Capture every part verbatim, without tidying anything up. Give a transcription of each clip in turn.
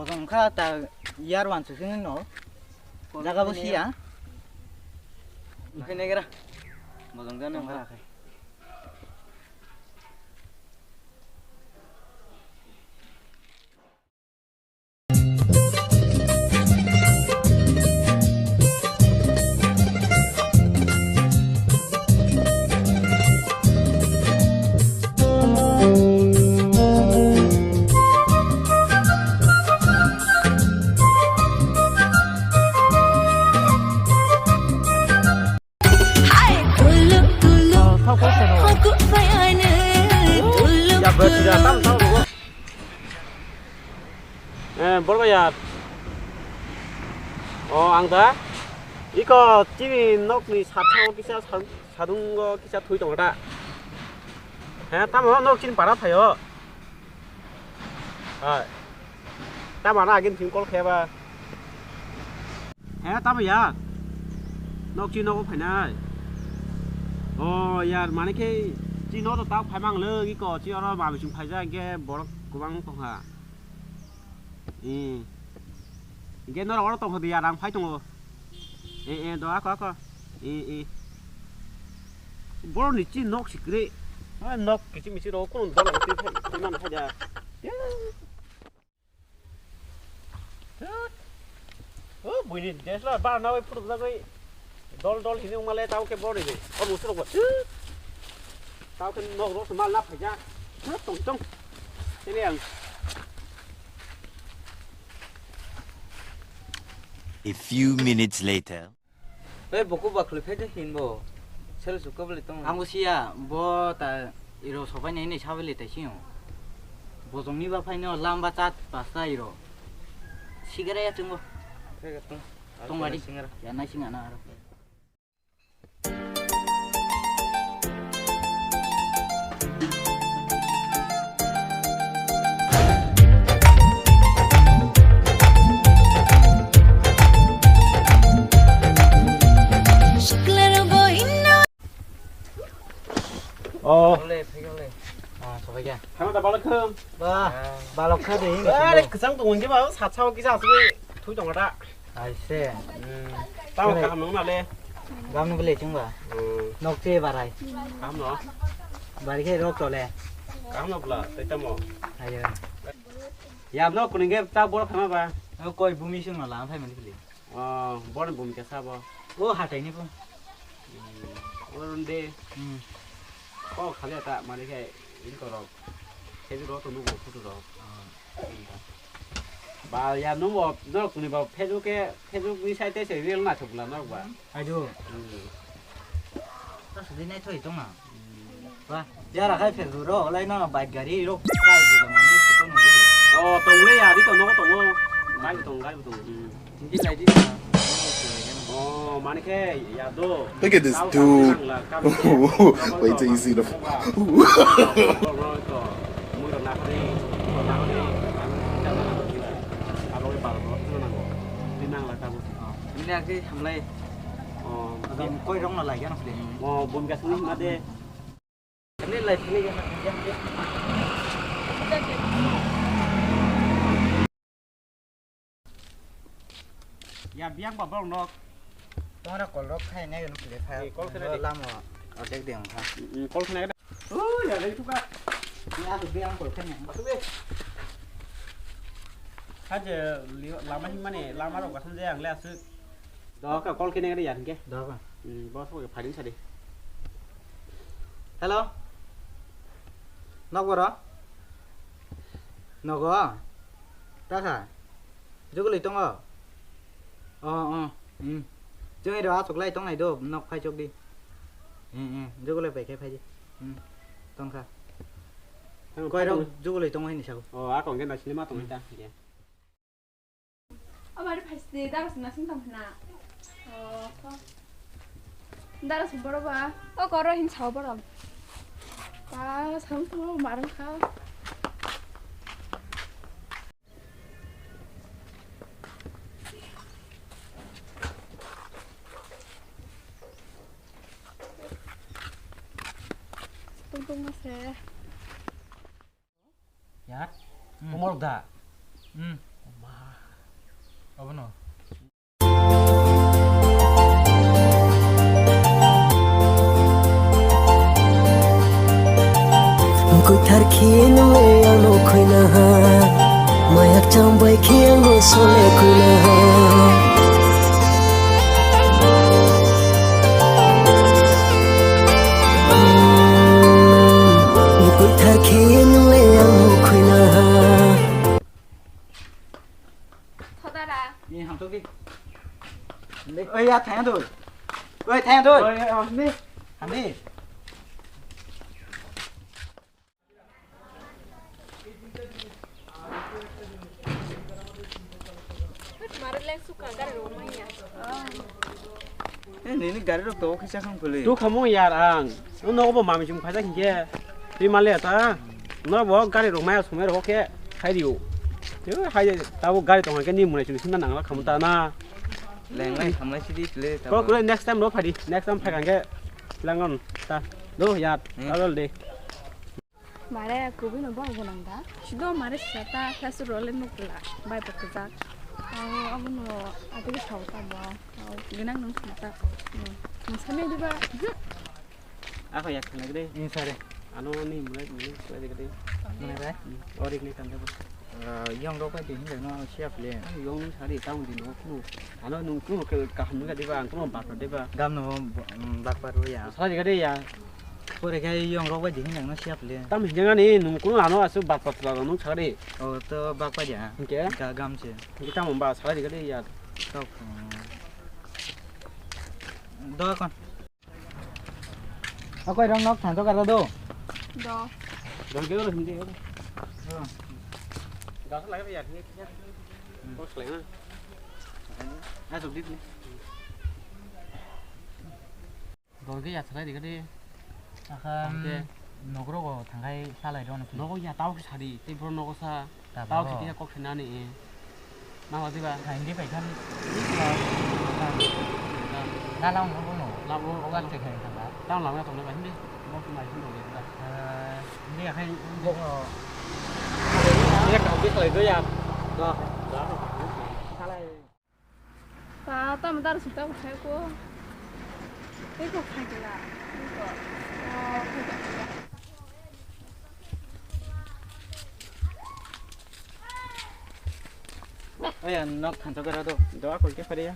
Bojong kha ta yar wan su sini no. Jaga bo siya. Kene gra. Bojong jani. Tong gra khai. Eh, borok ya. O, ang da. Iko chini nokni sathao kisa sa-, sadungo kisa thui tongo da. He, tamo nok chini para phaio. Hai. Tamo na agin phim call kheba. He, tamo ya. Nok chi nogo phainai. O, yar, mane khe chi no to tak phaimang le, iko chi oro ma bising phaija, hingke borok kwbang tongkha. Eh. Hingke norok oro tongkha de ya, rang phai tongo. Eh, eh, do ako, ako. Eh, eh. Borok ni chi nok sikre. Ha, nok kichi michi rok kun dol twi phai, twi man phai da. Thut. O buini D S L R bar nawi phutokjagwi dol dol hini wngmale tao khe bor ridi. O musuk rok ba. Thut. Tao khe nok rok mal na phaijak. Thut tong tong. Tini ang. A few minutes later. Oi, buku ba khwlwi phai de hinbo. Sel sukha bwlwi tongo. Ang bo siya, bo ta iro sobai nai nai sabali tai sio. Bojong ni ba phai no lam ba chat pasta iro. Sigara ya chungo. Phai ga tong. Tong adi. Singara. Ya nai singa na aro. Oh. Ole, phai ole. Ah, sobai ya. Khana da balak khum. Ba, balok kha de. Are, kwchang tong hwnkhe ba, sa sao kisa asugwi thui tong da. Aise. Hmm. Tamo kaham nung na le. Gam nung bele chungba. Hmm. Nok che barai. Kaham no. Bari khe rok tole. Kaham no bla, tai tamo. Ayo. Yam no kuning ge ta bor khama ba. Koi bumi sung no la phai mani bele. Oh, bor bumi kasa bo. O hatai ni bo. Hmm. Orunde. Hmm. Kok khale ta mari khe in korok. Khe rok to nugo photo rok. Ba ya nung bo norok ni ba Facebook ke, Facebook ni site se reel na thok bla norok ba. Ajo. Hmm. Ta sudi nai thoi tong na. Hmm. Ba, ya ra khai Facebook ro, lai no bike gari ro, kai bu da mani photo nung. Oh, tong le ya, di tong no tong. Kai tong, kai tong. Hmm. Hindi lai di. Oh, mani khe ya do. Look at this dude. Wait till you see the. Ini lagi hamlai. Oh, koi rong na lagi anak sini. Oh, bun gas ni made. Ini lai philai ya. Ya, biang ba borok nok. Tongra kol rok khai nai no kile pha. Eh, kol khai nai. Lama ordek de wngkha. Mm, kol khai nai. Oh, ya, lagi tuka. Ya, aku biang kol khai nai. Masuk deh. Haje lama himani lama rok gasan je ang le asuk. Doka kol khai nai ya hingke. Doka. Hmm, bos ko phadin sadi. Hello. Nok boro? Nogo? Takha? Jugulwi tongo? Oh, oh. Hmm. Chwngwi rw achuk lai tongnai do, nok phai chok di. Hmm, hmm. Jugulwi bai khe phai di. Hmm. Tongkha. Tong, koi rok tong. Jugulwi tongo hini sago. Oh, a kong khe naisini ma tongwi ta. Abari phaisde dara sung nasing tong khna. Oh, ko. Dara sung boro ba. O koro hin sao boro. Ba, sao to marang kha. Tung tung ma se. Yat? Hmm. Komor da? Hmm. Ma, Abono. Kwthar khe nung le ang no khuina ha, mayak cham bai khe ang no sole khuina ha. Kwthar khe nung le ang no khuina ha. Thodara. Ni hamtoki. Oi, ya, thaya doi. Oi, thaya doi. Oi, oi, oi, ni. Hamdi. Mare leng suka gari rok manya. Eh, nini gari rok to kisa khang phuli. Tu khamung yar ang. No obo mami chung phaijak hinkhe. Twi male ta. No bo gari rok maya sumai rok khe khai dio. Yo hai ta bo gari tong khe ni munai chung sinna nangla khamu ta na. Leng lai khamlai sidi tle ta. Ko kule next time ro phadi. Next time phai khe langon ta. Do yar. Hmm. Alol de. Mare kubui no bo gwnang da. Sido mare seta khe su role nukla bai bo kujak. Aw abono atigi thau ta bo. Aw gwnang nung thang ta. Nung samya diba. Ako yak thang gede. Ni sare. Ano ni mulai ni mulai gede. Mulai bai. Orik ni thang ta bo. Yong rok bai di hinjak no siap le. Yong nung sari tang di no kunu. Ano nung kunu kaham nung diba ang kunu bakar diba. Gam no bakar ya. Sari gede ya. Pore khe yong rok bai di hinjak no siap le. Tam hinjak ani nung kunu ano asu bak pat la nung sagadi. O to bak pai ya. Hingke? Ga gam se. Hingke tam ba sagadi gadi ya. Tok. Do kon. Akoi rong nok thanto karo do. Do. Do ke ro hindi. Gas lagi ya. Bos lagi na. Asuk di. Dol khe ya salai rikha de. Akha, tamo khe. Nogrogo thangkhai salai rw nokhe. Nogo ya tamo khe sadi, tei bro nogo sa. Tamo khe tiya kok khe nani e. Ma wadi ba? Thaindi pai khan. Na lang mo no. Lang mo. Oga te khai thangkha. Tamo lang ya tong le ba hindi. Mo khe mai hindi ba. Hindi akhai. Bo. Ini kan kok khe salai do ya. Do. Salai. Ta tamo dar sita ko khai ko. Tei ko khai kela. Tei ko. Oh, khai kela. Oya nok thansa kara do. Do ako ke pare ya.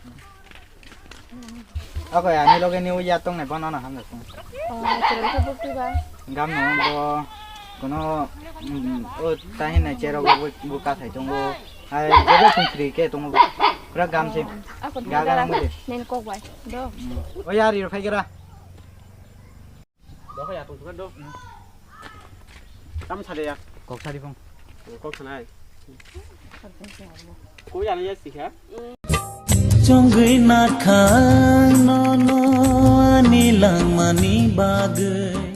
Ako ya ni loge ni uya tong ne bono na hamna tong. Oh, chero ka bukti ba. Gam no bo kono, mm, o tahin na chero bo bu ka thai tong bo. Hai, jebo sung free ke tongo bo. Pura gam se. Ako ga ga nang de. Nen kok bai. Do. O yari ro phai gara. Do ya tong do. Tam sa de ya. Kok sari phong. Kok sanai. Ko ya ya sikha. Chongwi nakhang nono ani langmani bagwi.